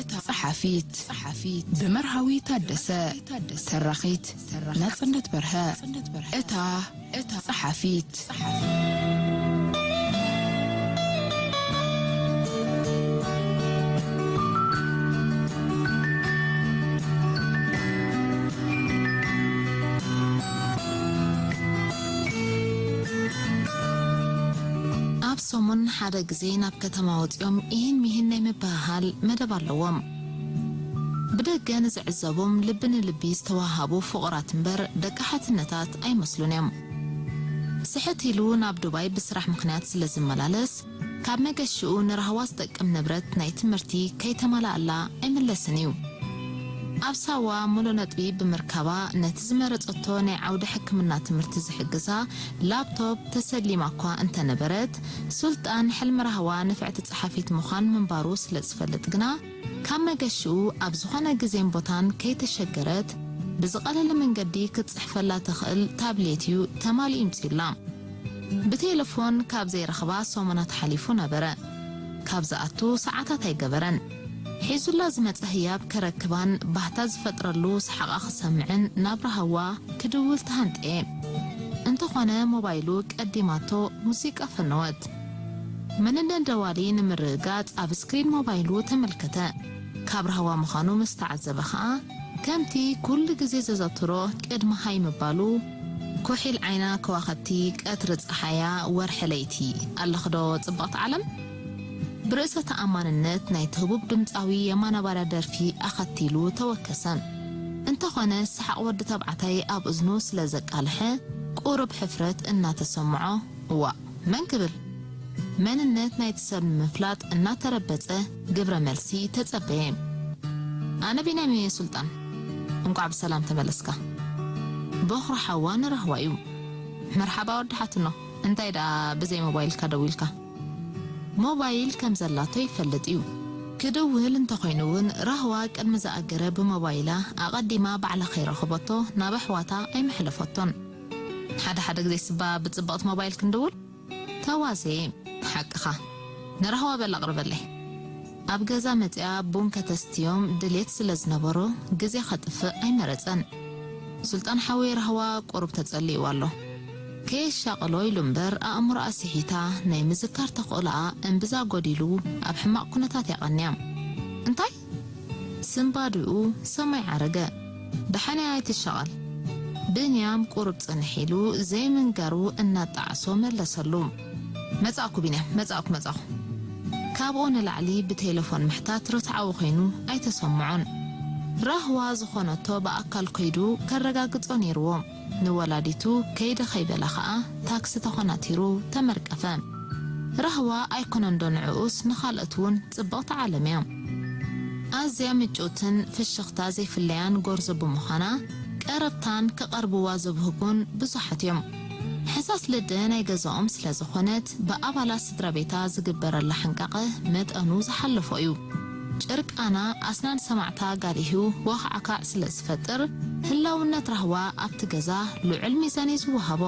ጸሓፊት ብመርሃዊ ታደሰ፣ ተራኺት ናጽነት በርሀ። እታ ጸሓፊት። ኣብ ሰሙን ሓደ ግዜ ናብ ከተማ ወጺኦም ኢሂን ሚሂን ናይ ምብህሃል መደብ ኣለዎም። ብደገ ንዝዕዘቦም ልቢ ንልቢ ዝተወሃሃቡ ፍቑራት እምበር ደቂ ሓትነታት ኣይመስሉን እዮም። ስሕት ኢሉ ናብ ዱባይ ብስራሕ ምኽንያት ስለ ዝመላለስ፣ ካብ መገሽኡ ንራህዋ ዝጠቅም ንብረት ናይ ትምህርቲ ከይተማልኣላ ኣይምለስን እዩ። ኣብ ሳዋ ሙሉእ ነጥቢ ብምርካባ፣ ነቲ ዝመረጸቶ ናይ ዓውደ ሕክምና ትምህርቲ ዝሕግዛ ላፕቶፕ ተሰሊማ እኳ እንተነበረት፣ ሱልጣን ሕልሚ ራህዋ ንፍዕቲ ጸሓፊት ምዃን ምንባሩ ስለ ዝፈልጥ ግና፣ ካብ መገሽኡ ኣብ ዝኾነ ግዜን ቦታን ከይተሸገረት፣ ብዝቐለለ መንገዲ ክትጽሕፈላ ተኽእል ታብሌት እዩ ተማሊኡ ይምጽኡላ። ብቴለፎን ካብ ዘይረኽባ ሰሙናት ሓሊፉ ነበረ። ካብ ዝኣቱ ሰዓታት ኣይገበረን። ሒዙላ ዝመጸ ህያብ ከረክባን ባህታ ዝፈጥረሉ ሰሓቓ ክሰምዕን ናብ ራህዋ ክድውል ተሃንጥየ። እንተኾነ ሞባይሉ ቀዲማቶ ሙዚቃ ፈነወት። መንነት ደዋሊ ንምርግጋጽ ኣብ ስክሪን ሞባይሉ ተመልከተ። ካብ ራህዋ ምዃኑ ምስ ተዓዘበ ኸኣ፣ ከምቲ ኩሉ ግዜ ዘዘውትሮ ቅድሚ ሃይ ምባሉ፣ "ኩሒል ዓይና ከዋኸብቲ፣ ቀትሪ ጸሓያ፣ ወርሒ ለይቲ፣ ኣለኽዶ ጽብቕቲ ዓለም?" ብርእሰ ተኣማንነት ናይቲ ህቡብ ድምጻዊ የማነ ባርያ ደርፊ ኣኸቲሉ ተወከሰ። እንተኾነ፣ ሰሓቕ ወዲ ተባዕታይ ኣብ እዝኑ ስለ ዘቃልሐ፣ ቁሩብ ሕፍረት እናተሰምዖ፣ "እዋእ፣ መን ክብል?" መንነት ናይቲ ሰብ ንምፍላጥ እናተረበጸ ግብረ መልሲ ተጸበየ። "ኣነ ቢንያም እየ ሱልጣን። እንቋዕ ብሰላም ተመለስካ። በኹሪ ሓዋ ንራህዋ እዩ። መርሓባ ወዲ ሓትኖ፣ እንታይ ደኣ ብዘይ ሞባይልካ ደዊልካ?" ሞባይል ከም ዘላቶ ይፈልጥ እዩ። ክድውል እንተኾይኑ እውን ራህዋ ቅድሚ ዝኣገረ ብሞባይላ ኣቐዲማ ባዕላ ከይረኸበቶ ናብ ኣሕዋታ ኣይመሕለፈቶን። ሓደ ሓደ ግዜ ስባ ብጽብቕቲ ሞባይል ክንድውል ተዋዘየ። ሓቅኻ። ንራህዋ በል ኣቕርበለይ። ኣብ ገዛ መጺኣ ቡን ከተስትዮም ድሌት ስለ ዝነበሮ ግዜ ከጥፍእ ኣይመረጸን። ሱልጣን ሓወይ ራህዋ ቁሩብ ተጸሊእዋ ኣሎ። ከየሻቕሎ ኢሉ እምበር ኣእምሮኣ ስሒታ ናይ ምዝካር ተኽእሎኣ እምብዛ ጎዲሉ ኣብ ሕማቕ ኩነታት እያ ቀንያ። እንታይ? ስንባድኡ ሰማይ ዓረገ። ደሓን እያ ኣይትሻቐል። ብንያም ቁሩብ ጽንሕ ኢሉ ዘይምንጋሩ እናጣዕሶ መለሰሉ። መጻእኩ ቢንያም፣ መጻእኩ፣ መጻእኩ። ካብኡ ንላዕሊ ብቴለፎን ምሕታት ርትዓዊ ኮይኑ ኣይተሰምዖን። ራህዋ ዝኾነቶ ብኣካል ከይዱ ከረጋግጾ ነይርዎ። ንወላዲቱ ከይደ ከይበለ ኸኣ ታክሲ ተኾናቲሩ ተመርቀፈ። ራህዋ ኣይኮነን ዶ ንዕኡስ ንኻልኦት እውን ጽብቕቲ ዓለም እያ። ኣዝያ ምጭውትን ፍሽኽታ ዘይፍለያን ጎርዞ ብምዃና፣ ቀረብታን ክቐርብዋ ዘብህጉን ብዙሓት እዮም። ሕሳስ ልደ ናይ ገዛኦም ስለ ዝኾነት፣ ብኣባላት ስድራ ቤታ ዝግበረላ ሕንቃቐ መጠኑ ዝሓለፎ እዩ። ጭርቃና ኣስናን ሰማዕታ ጋሊሁ ዋኽዓካዕ ስለ ዝፈጥር፣ ህላውነት ራህዋ ኣብቲ ገዛ ልዑል ሚዛን እዩ ዝወሃቦ።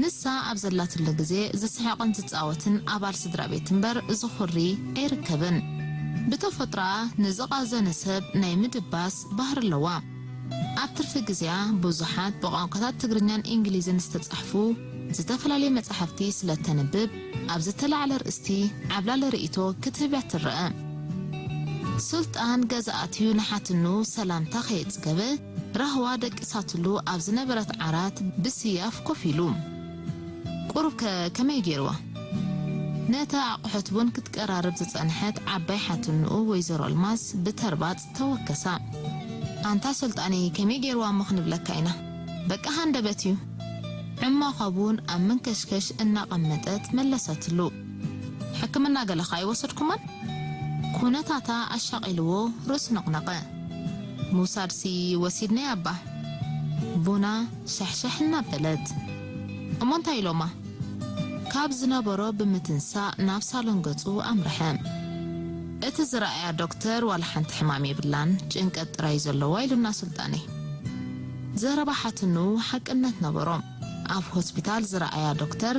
ንሳ ኣብ ዘላትሉ ግዜ ዝስሕቕን ዝጻወትን ኣባል ስድራ ቤት እምበር ዝኹሪ ኣይርከብን። ብተፈጥሮኣ ንዝቓዘነ ሰብ ናይ ምድባስ ባህሪ ኣለዋ። ኣብ ትርፊ ግዜኣ ብዙሓት ብቋንቋታት ትግርኛን እንግሊዝን ዝተጻሕፉ ዝተፈላለዩ መጻሕፍቲ ስለ ተንብብ፣ ኣብ ዝተላዕለ ርእስቲ ዓብላሊ ርእይቶ ክትህብ እያ ትረአ። ሱልጣን ገዛ ኣትዩ ንሓትኑ ሰላምታ ከየጽገበ፣ ራህዋ ደቂሳትሉ ኣብ ዝነበረት ዓራት ብስያፍ ኮፍ ኢሉ። ቁሩብ ከ ከመይ ገይርዋ? ነታ ኣቑሑት ቡን ክትቀራርብ ዝጸንሐት ዓባይ ሓትንኡ ወይዘሮ ኣልማዝ ብተርባጽ ተወከሳ። ኣንታ ሱልጣነይ፣ ከመይ ገይርዋ እሞ ክንብለካ ኢና? በቃ ሃንደበት እዩ። ዕማኻ ቡን ኣብ መንከሽከሽ እናቐመጠት መለሰትሉ። ሕክምና ገለኻ ኣይወሰድኩማን? ኩነታታ ኣሻቒልዎ ርእሱ ነቕነቐ። ምውሳድሲ ወሲድናያ እባ። ቡና ሻሕሻሕ እናበለት። እሞ እንታይ ኢሎማ? ካብ ዝነበሮ ብምትንሳእ ናብ ሳሎን ገጹ ኣምርሐ። እቲ ዝረኣያ ዶክተር ዋላ ሓንቲ ሕማም የብላን፣ ጭንቀት ጥራይ እዩ ዘለዋ ኢሉና ሱልጣነይ። ዘረባ ሓትኑ ሓቅነት ነበሮ። ኣብ ሆስፒታል ዝረኣያ ዶክተር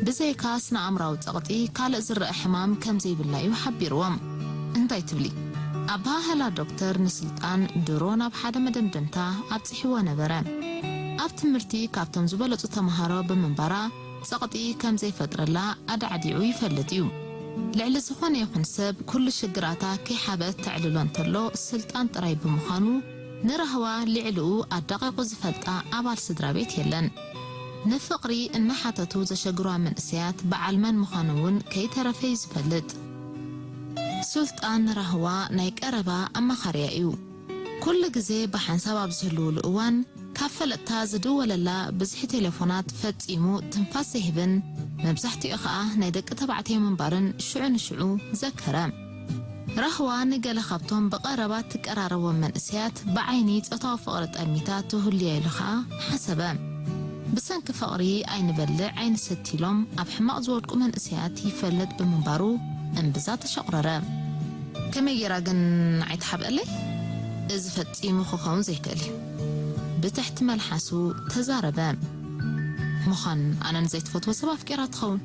ብዘይካ ስነ ኣእምራዊ ጸቕጢ ካልእ ዝረኣ ሕማም ከም ዘይብላ እዩ ሓቢርዎም። እንታይ ትብሊ? ኣበሃህላ ዶክተር ንስልጣን ድሮ ናብ ሓደ መደምደምታ ኣብጺሕዎ ነበረ። ኣብ ትምህርቲ ካብቶም ዝበለጹ ተመሃሮ ብምንባራ ጸቕጢ ከም ዘይፈጥረላ ኣዳዕዲዑ ይፈልጥ እዩ። ልዕሊ ዝኾነ ይኹን ሰብ ኩሉ ሽግራታ ከይሓበአት ተዕልሎ እንተሎ ስልጣን ጥራይ ብምዃኑ፣ ንራህዋ ልዕሊኡ ኣዳቒቑ ዝፈልጣ ኣባል ስድራ ቤት የለን። ንፍቕሪ እናሓተቱ ዘሸግሯ መንእሰያት በዓል መን ምዃኑ እውን ከይተረፈ እዩ ዝፈልጥ። ሱልጣን ንራህዋ ናይ ቀረባ ኣማኻርያ እዩ። ኩሉ ግዜ ብሓንሳብ ኣብ ዝህልውሉ እዋን፣ ካብ ፈለጥታ ዝድወለላ ብዝሒ ቴሌፎናት ፈጺሙ ትንፋስ ዘይህብን፣ መብዛሕትኡ ኸኣ ናይ ደቂ ተባዕትዮ ምንባርን ሽዑ ንሽዑ ዘከረ። ራህዋ ንገለ ካብቶም ብቐረባ ትቀራረቦም መንእሰያት ብዓይኒ ጾታዊ ፍቕሪ ጠሚታ ትህልዮ ኢሉ ኸኣ ሓሰበ። ብሰንኪ ፍቕሪ ኣይንበልዕ ኣይንሰቲ ኢሎም ኣብ ሕማቕ ዝወድቁ መንእሰያት ይፈልጥ ብምንባሩ እምብዛ ተሸቑረረ። ከመይ ጌራ ግን ንዓይ ትሓብአለይ? እዚ ፈጺሙ ክኸውን ዘይክእል እዩ። ብትሕቲ መልሓሱ ተዛረበ። ምዃን ኣነ ንዘይትፈትዎ ሰብ ኣፍቂራ ትኸውን።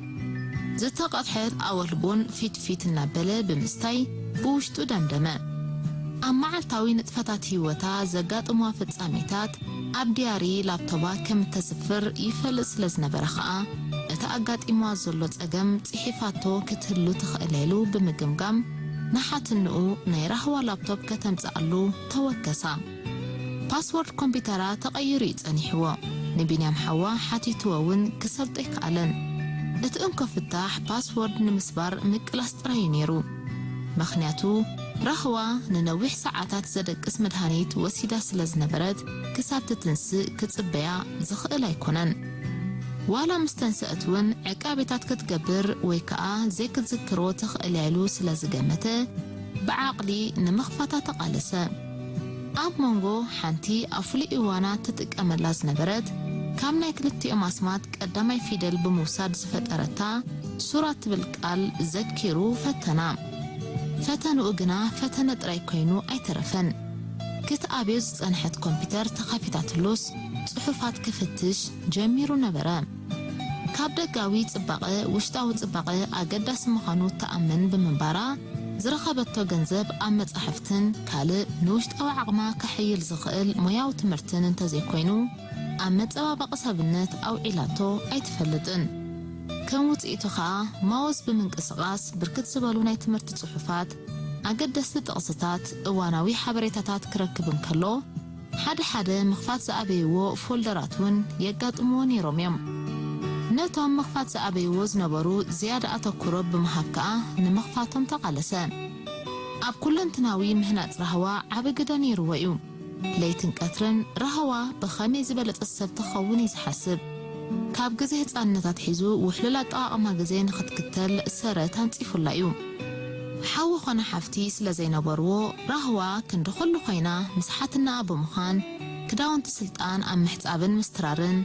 ዝተቐድሐት ኣወል ቡን ፊት ፊት እናበለ ብምስታይ ብውሽጡ ደምደመ። ኣብ መዓልታዊ ንጥፈታት ህይወታ ዘጋጥምዋ ፍጻሜታት ኣብ ዲያሪ ላፕቶባ ከም እተስፍር ይፈልጥ ስለ ዝነበረ ኸኣ፣ እቲ ኣጋጢምዋ ዘሎ ጸገም ጽሒፋቶ ክትህሉ ትኽእል ኢሉ ብምግምጋም፣ ንሓትንኡ ናይ ራህዋ ላፕቶፕ ከተምጽኣሉ ተወከሳ። ፓስወርድ ኮምፒተራ ተቐይሩ እዩ ጸኒሕዎ። ንቢንያም ሓዋ ሓቲትዎ እውን ክሰልጦ ኣይከኣለን። እቲ እንኮ ፍታሕ ፓስወርድ ንምስባር ምቅላስ ጥራይ እዩ ነይሩ። ምኽንያቱ፣ ራህዋ ንነዊሕ ሰዓታት ዘደቅስ መድሃኒት ወሲዳ ስለ ዝነበረት፣ ክሳብ ትትንስእ ክጽበያ ዝኽእል ኣይኮነን። ዋላ ምስ ተንስአት እውን ዕቃቤታት ክትገብር ወይ ከኣ ዘይክትዝክሮ ትኽእል እያ ኢሉ ስለ ዝገመተ፣ ብዓቕሊ ንምኽፋታ ተቓለሰ። ኣብ መንጎ ሓንቲ ኣብ ፍሉይ እዋና ትጥቀመላ ዝነበረት፣ ካብ ናይ ክልቲኦም ኣስማት ቀዳማይ ፊደል ብምውሳድ ዝፈጠረታ ሱራ ትብል ቃል ዘኪሩ ፈተና። ፈተንኡ ግና ፈተነ ጥራይ ኮይኑ ኣይተረፈን። ክትኣብዮ ዝጸንሐት ኮምፒተር ተኸፊታትሉስ፣ ጽሑፋት ክፍትሽ ጀሚሩ ነበረ። ካብ ደጋዊ ጽባቐ ውሽጣዊ ጽባቐ ኣገዳሲ ምዃኑ ትኣምን ብምንባራ፣ ዝረኸበቶ ገንዘብ ኣብ መጻሕፍትን ካልእ ንውሽጣዊ ዓቕማ ከሐይል ዝኽእል ሞያዊ ትምህርትን እንተዘይኮይኑ፣ ኣብ መጸባበቒ ሰብነት ኣውዒላቶ ኣይትፈልጥን። ከም ውጽኢቱ ኸኣ፣ ማውዝ ብምንቅስቓስ ብርክት ዝበሉ ናይ ትምህርቲ ጽሑፋት፣ ኣገደስቲ ጥቕስታት፣ እዋናዊ ሓበሬታታት ክረክብ እንከሎ፣ ሓደ ሓደ ምኽፋት ዝኣበይዎ ፎልደራት እውን የጋጥምዎ ነይሮም እዮም። ነቶም ምኽፋት ዝኣበይዎ ዝነበሩ ዝያዳ ኣተኩሮ ብምሃብ ከኣ ንምኽፋቶም ተቓለሰ። ኣብ ኩለንትናዊ ምህናጽ ራህዋ ዓቢ ግደ ነይርዎ እዩ። ለይትን ቀትርን ራህዋ ብኸመይ ዝበለጸት ሰብ ትኸውን እዩ ዝሓስብ። ካብ ግዜ ህጻንነት ኣትሒዙ ውሕሉል ኣጠቓቕማ ግዜ ንኽትክተል ሰረት ኣንጺፉላ እዩ። ሓው ኾነ ሓፍቲ ስለ ዘይነበርዎ፣ ራህዋ ክንዲ ኹሉ ኮይና ምስ ሓትናኣ ብምዃን፣ ክዳውንቲ ስልጣን ኣብ ምሕጻብን ምስትራርን፣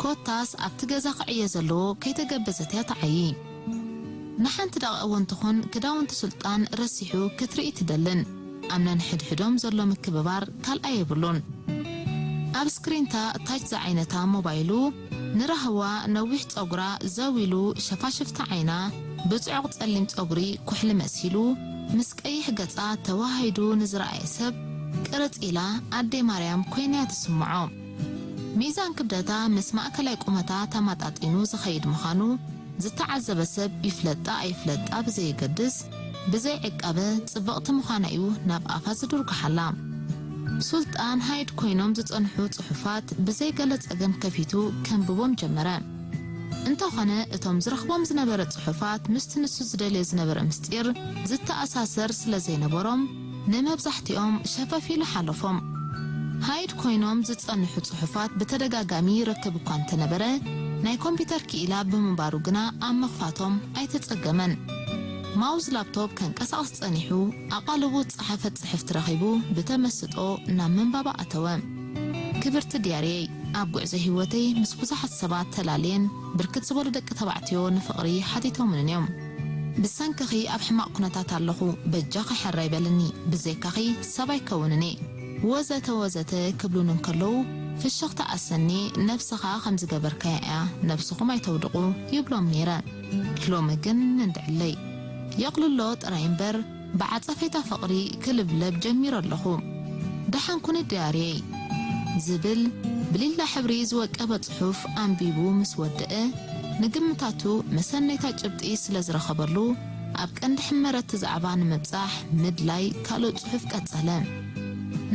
ኮታስ ኣብቲ ገዛ ክዕየ ዘለዎ ከይተገበዘት እያ ትዓዪ። ንሓንቲ ደቒቕ እውን ትኹን ክዳውንቲ ስልጣን ረሲሑ ክትርኢ ትደልን። ኣብ ነንሕድሕዶም ዘሎ ምክብባር ካልኣይ የብሉን። ኣብ ስክሪንታ ታች ዝዓይነታ ሞባይሉ፣ ንራህዋ ነዊሕ ጸጉራ ዘው ኢሉ፣ ሸፋሽፍቲ ዓይና ብጽዑቕ ጸሊም ጸጉሪ ኩሕሊ መሲሉ፣ ምስ ቀይሕ ገጻ ተወሃሂዱ ንዝረኣየ ሰብ ቅርጽ ኢላ ኣደይ ማርያም ኮይና እያ ትስምዖ። ሚዛን ክብደታ ምስ ማእከላይ ቁመታ ተመጣጢኑ ዝኸይድ ምዃኑ ዝተዓዘበ ሰብ ይፍለጣ ኣይፍለጣ ብዘየገድስ፣ ብዘይ ዕቃበ ጽብቕቲ ምዃና እዩ ናብ ኣፋ ዝድርጉሓላ። ሱልጣን ሃይድ ኮይኖም ዝጸንሑ ጽሑፋት ብዘይ ገለ ጸገም ከፊቱ ከንብቦም ጀመረ። እንተኾነ፣ እቶም ዝረኽቦም ዝነበረ ጽሑፋት ምስቲ ንሱ ዝደልዮ ዝነበረ ምስጢር ዝተኣሳሰር ስለ ዘይነበሮም፣ ንመብዛሕትኦም ሸፈፍ ኢሉ ሓለፎም። ሃይድ ኮይኖም ዝጸንሑ ጽሑፋት ብተደጋጋሚ ይረክብ እኳ እንተነበረ፣ ናይ ኮምፒተር ክኢላ ብምንባሩ ግና ኣብ ምኽፋቶም ኣይተጸገመን። ማውዝ ላፕቶፕ ከንቀሳቕስ ጸኒሑ፣ ኣቓልቡ ዝጸሓፈት ጽሕፍቲ ረኺቡ ብተመስጦ ናብ ምንባባ ኣተወ። ክብርቲ ዲያርየይ፣ ኣብ ጉዕዞ ህይወተይ ምስ ብዙሓት ሰባት ተላልየን፣ ብርክት ዝበሉ ደቂ ተባዕትዮ ንፍቕሪ ሓቲቶምንን እዮም። "ብሰንክኺ ኣብ ሕማቕ ኩነታት ኣለኹ፣ በጃኺ ሕራይ በልኒ፣ ብዘይካኺ ሰብ ኣይከውንን እየ" ወዘተ ወዘተ ክብሉኒ እንከለዉ፣ ፍሽኽታ ኣሰንየ፣ "ነብስኻ ከም ዝገበርካያ እያ፣ ነብስኹም ኣይተውድቑ" ይብሎም ነይረ። ሎሚ ግን እንድዕለይ። የቕልሎ ጥራይ እምበር፣ ብዓጸፌታ ፍቕሪ ክልብለብ ጀሚረ ኣለኹ። ደሓን ኩኒ ዲያርየይ ዝብል ብሊላ ሕብሪ ዝወቀበ ጽሑፍ ኣንቢቡ ምስ ወደአ፣ ንግምታቱ መሰነይታ ጭብጢ ስለ ዝረኸበሉ፣ ኣብ ቀንዲ ሕመረቲ ዛዕባ ንምብጻሕ ምድላይ ካልእ ጽሑፍ ቀጸለ።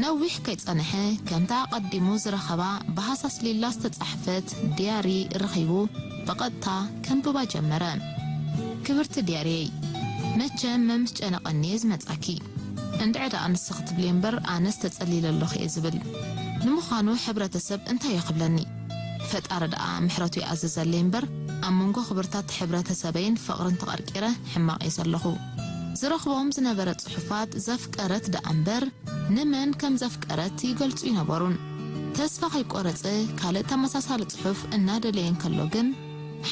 ነዊሕ ከይጸንሐ፣ ከምታ ኣቐዲሙ ዝረኸባ ብሃሳስ ሊላ ዝተጻሕፈት ዲያሪ ረኺቡ፣ ብቐጥታ ከንብባ ጀመረ። ክብርቲ ዲያርየይ፣ መቸም መምስ ጨነቐኒ እየ ዝመጻኪ። እንድዒ ደኣ ንስኺ ትብሊ እምበር፣ ኣነስ ተጸሊለ ኣለኹ እየ ዝብል። ንምዃኑ ሕብረተሰብ እንታይ እዩ ክብለኒ? ፈጣሪ ደኣ ምሕረቱ ይኣዝዘለይ እምበር፣ ኣብ መንጎ ክብርታት ሕብረተሰበይን ፍቕርን ተቐርቂረ ሕማቕ እየ ዘለኹ። ዝረኽቦም ዝነበረ ጽሑፋት ዘፍቀረት ደኣ እምበር፣ ንመን ከም ዘፍቀረት ይገልጹ ይነበሩን። ተስፋ ከይቆረጸ ካልእ ተመሳሳሊ ጽሑፍ እናደለየ እንከሎ ግን፣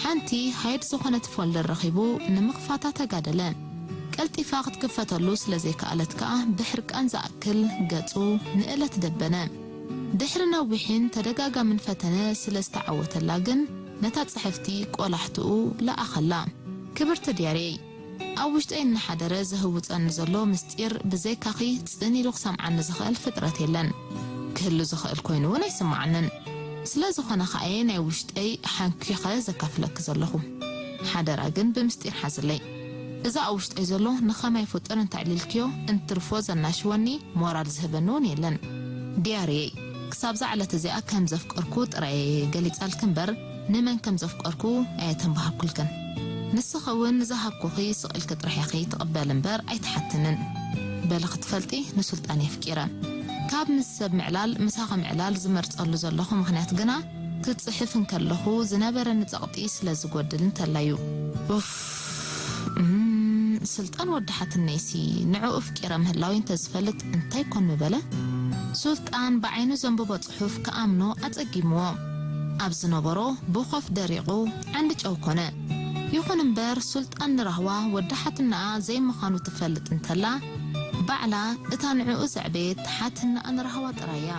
ሓንቲ ሃይድ ዝኾነት ፎልደር ረኺቡ ንምኽፋታ ተጋደለ። ቀልጢፋ ክትክፈተሉ ስለ ዘይከኣለት ከኣ ብሕርቃን ዝኣክል ገጹ ንእለት ደበነ። ድሕሪ ነዊሕን ተደጋጋምን ፈተነ ስለ ዝተዓወተላ ግን ነታ ጽሕፍቲ ቆላሕትኡ ለኣኸላ። ክብርቲ ዲያርየይ፣ ኣብ ውሽጠይ እናሓደረ ዘህውጸኒ ዘሎ ምስጢር ብዘይካኺ ጽን ኢሉ ክሰምዓኒ ዝኽእል ፍጥረት የለን። ክህሉ ዝኽእል ኮይኑ እውን ኣይስምዓንን። ስለ ዝኾነ ከኣ እየ ናይ ውሽጠይ ሓንኪኸ ዘካፍለኪ ዘለኹ። ሓደራ ግን ብምስጢር ሓዝለይ። እዚ ኣብ ውሽጠይ ዘሎ ንኸማይ ፍጡር እንተዕሊልክዮ እንትርፎ ዘናሽወኒ ሞራል ዝህበኒ እውን የለን። ዲያርየይ፣ ክሳብዛ ዕለት እዚኣ ከም ዘፍቀርኩ ጥራይ እየ ገሊጻልኪ እምበር፣ ንመን ከም ዘፍቀርኩ ኣየተንባሃኩልክን። ንስኺ እውን ንዝሃብኩኺ ስቕ ኢልኪ ጥራሕ ኢኺ ትቕበሊ እምበር ኣይትሓትንን። በሊ ክትፈልጢ ንሱልጣን የፍቂረ። ካብ ምስ ሰብ ምዕላል ምሳኺ ምዕላል ዝመርጸሉ ዘለኹ ምኽንያት ግና፣ ክጽሕፍ እንከለኹ ዝነበረኒ ጸቕጢ ስለ ዝጎድል እንተላዩ። ኡፍ፣ እም፣ ስልጣን ወዲ ሓትነይሲ ንዕኡ ኣፍቂረ ምህላወይ እንተዝፈልጥ እንታይ ኮን ምበለ? ሱልጣን ብዓይኑ ዘንብቦ ጽሑፍ ክኣምኖ ኣጸጊምዎ። ኣብ ዝነበሮ ብኾፍ ደሪቑ ዓንዲ ጨው ኮነ። ይኹን እምበር ሱልጣን ንራህዋ ወዲ ሓትነኣ ዘይምዃኑ ትፈልጥ እንተላ፣ ባዕላ እታ ንዕኡ ዘዕበየት ሓትነኣ ንራህዋ ጥራይ እያ።